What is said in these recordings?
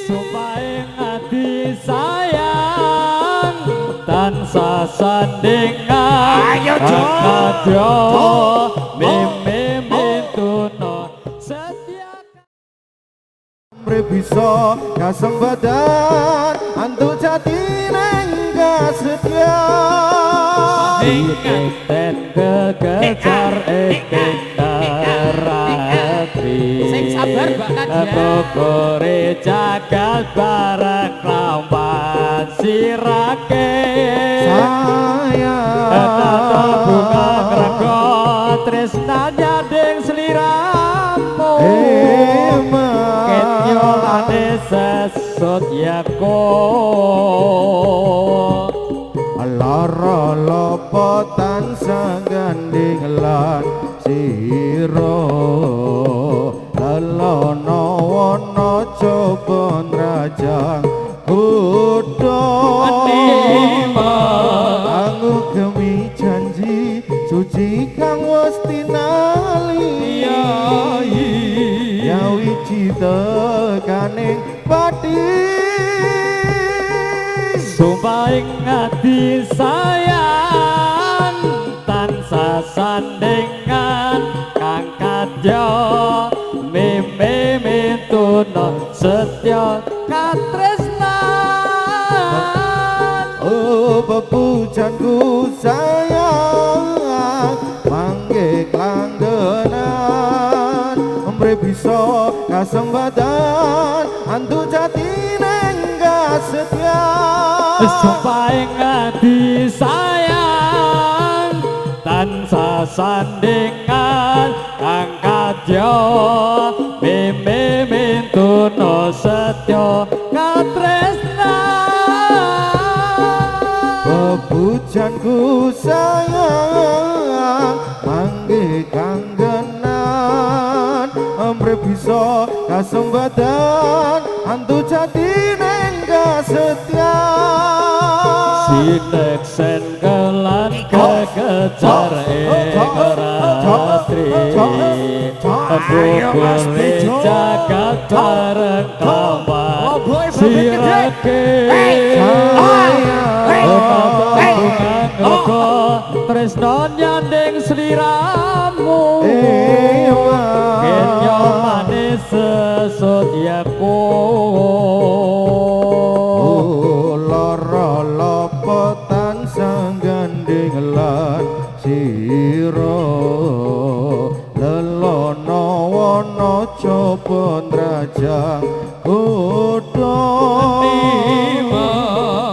Sumpah ati sayang tansah sandingan. Ayo Jo meme mituno setia mre bisa kasembadan antu jati neng kasetya ten kekejar ratri sing sabar Mbak Nadia bogore jagat bareng lamban sirake sayang tata bunga ngrego tresnanya ding sliramu ketyo lane sesut yako lara lopo tansah gandeng lan sira lelono wana coba nrajang kutha anggo gemi janji suci kang wis tinali yawiji tekaning pati. Sumpah ing ati sayang tansah sandingan kang kadya meme mituno setya katresnan. Oh pepujanku sayang mangke klanggenan mre bisa kasembadan antu jati neng kasetya. Sumpah ing ati sayang tansah sandingan kang kadya meme mituno setya katresnan. Pepujanku sayang mangke kanggenan mre bisa kasembadan antu jati neng kasetya. Sineksen kelan kekejar ing ratri bogore jagat bareng kawan sirake bunga ngrego tresno nyanding sliramu kenyo manis sesut yaku. Lara lopo tansah gandeng lan sira lelono wana coba nrajang kutha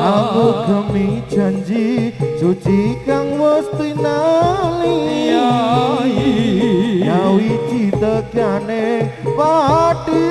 aku gemi janji suci kang wis tinali yawiji tekane pati.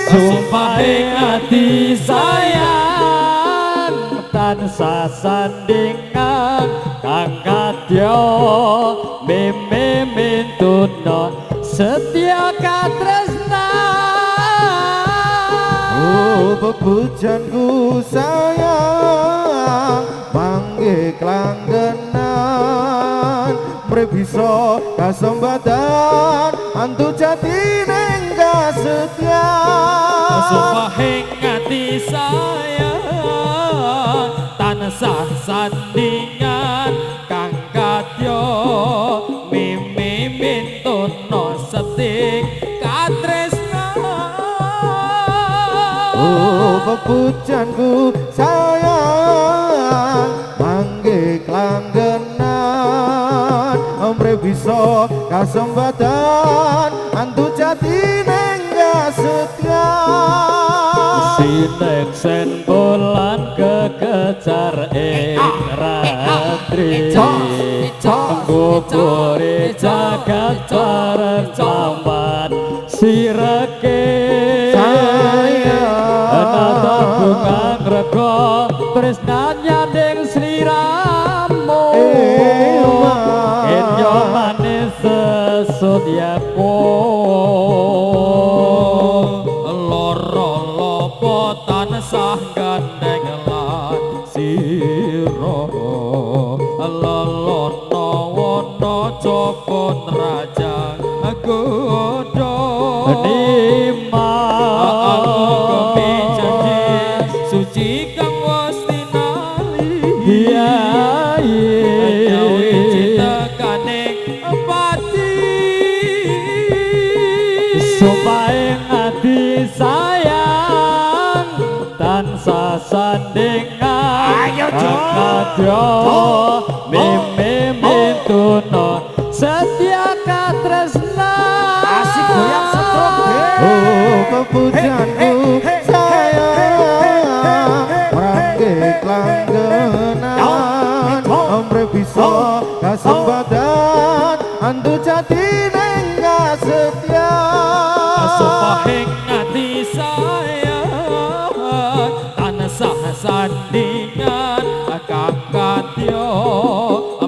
Sumpah ing ati sayang tansah sandingan kang kadya meme mituno setya katresnan. Oh pepujanku sayang mangke klanggenan mre bisa kasembadan antu jati neng kasetya. Sumpah ing ati sayang tansah sandingan kang kadya meme mituno seting katresnan. Oh pepujanku sayang mangke klanggenan mre bisa kasembadan antu jati neng kasetya. Sineksen bulan kekejar ing ratri bogore jagat bareng lamban sirake tata bunga ngrego tresnanya ding sliramu kenyo manis sesut yaku. Lara lopo tansah gandeng lan sira lelono wana coba nrajang kutha. Nima kadya mimi mituno setia katresnan. Asik goyang setruk. Oh pepujanku sayang mrangke klanggenan omre bisa kasempatan antu jatine kasetyan. Sumpahing ati sayang tansah sandingan kang kadya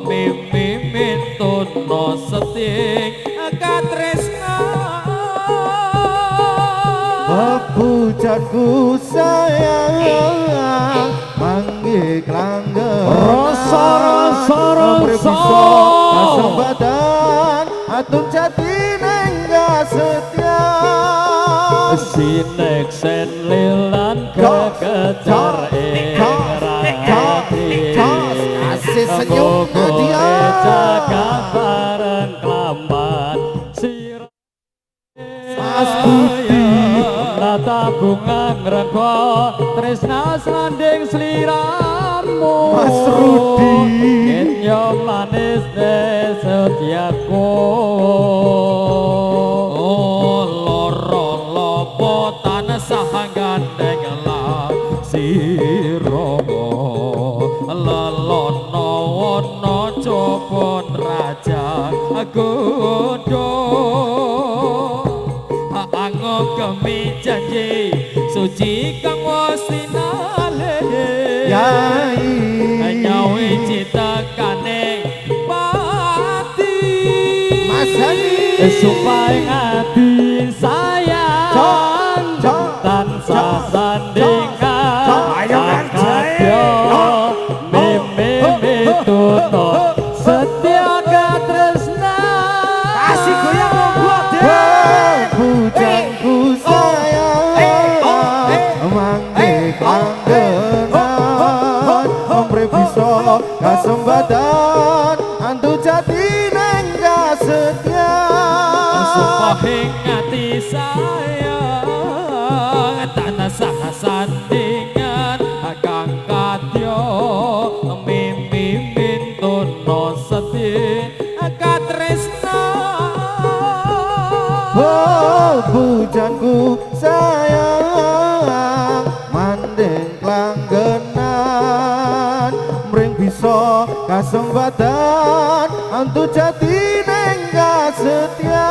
mimi mituno seting katresnan. Pepujanku sayang mangge klanggenan rasa rasa rasa kasempatan atur jatine kasetyan. Sineksen lilan kekejar ing rati kasih senyum Nadia jagat bareng klamban sira Mas Budi nata bunga ngrenggo tresna sanding sliramu Mas Rudi kenyo manis setiaku. Loro lopo tansah gandeng lan sira lelono wana coba raja godho angogemi janji suci kang wis tinale yai nyawe citekane pati Mas Hani supaya ngati sayang tansah sandingan kadya mimi mituno setia katresnan. Kasih goyang monggo Pujanku sayang mangke klanggenan omre bisa kasempatan antu jatine kasetyan. Sumpahing ati sayang tansah sandingan kang kadya mimi mituno seti katresnan. Oh pujanku sayang mandeng klanggenan mring bisa kasempatan antu jatine kasetyan.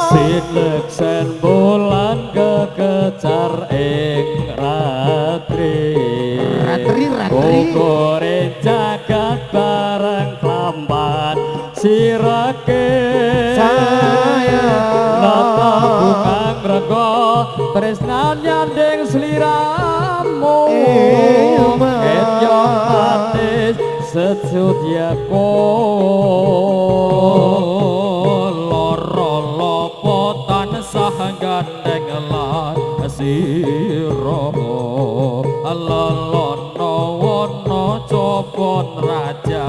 Sineksen bulan kekejar ing ratri ratri ratri ukure jagat bareng klamban sirake sayang nata bunga ngrenggo tresnan nyanding sliramu kenyo manis sesudyaku. Loro lopo tansah gandeng lan sira lelono wana coba raja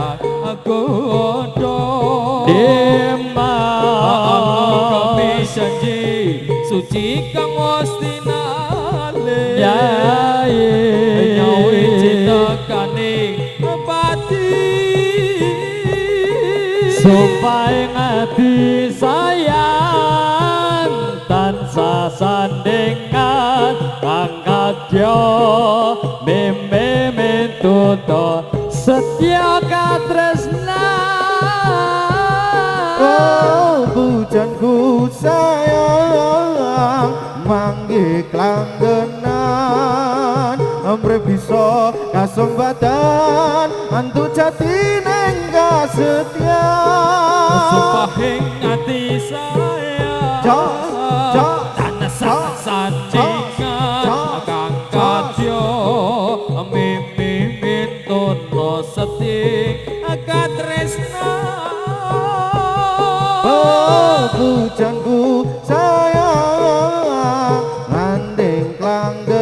godho Dimas angogemi janji suci kang wis tinale yai nyawe citekane pati supaya ngati sayang tansah sandingan kang kadya mimi mituto setia katresnan. Oh pujanku sayang mangge klanggenan omre bisa kasempatan antu jatine kasetyan. Sumpahing ati sayang tansah sandingan kang kadya mimi mituno seti katresnan. Oh pujanku sayang mandeng klanggenan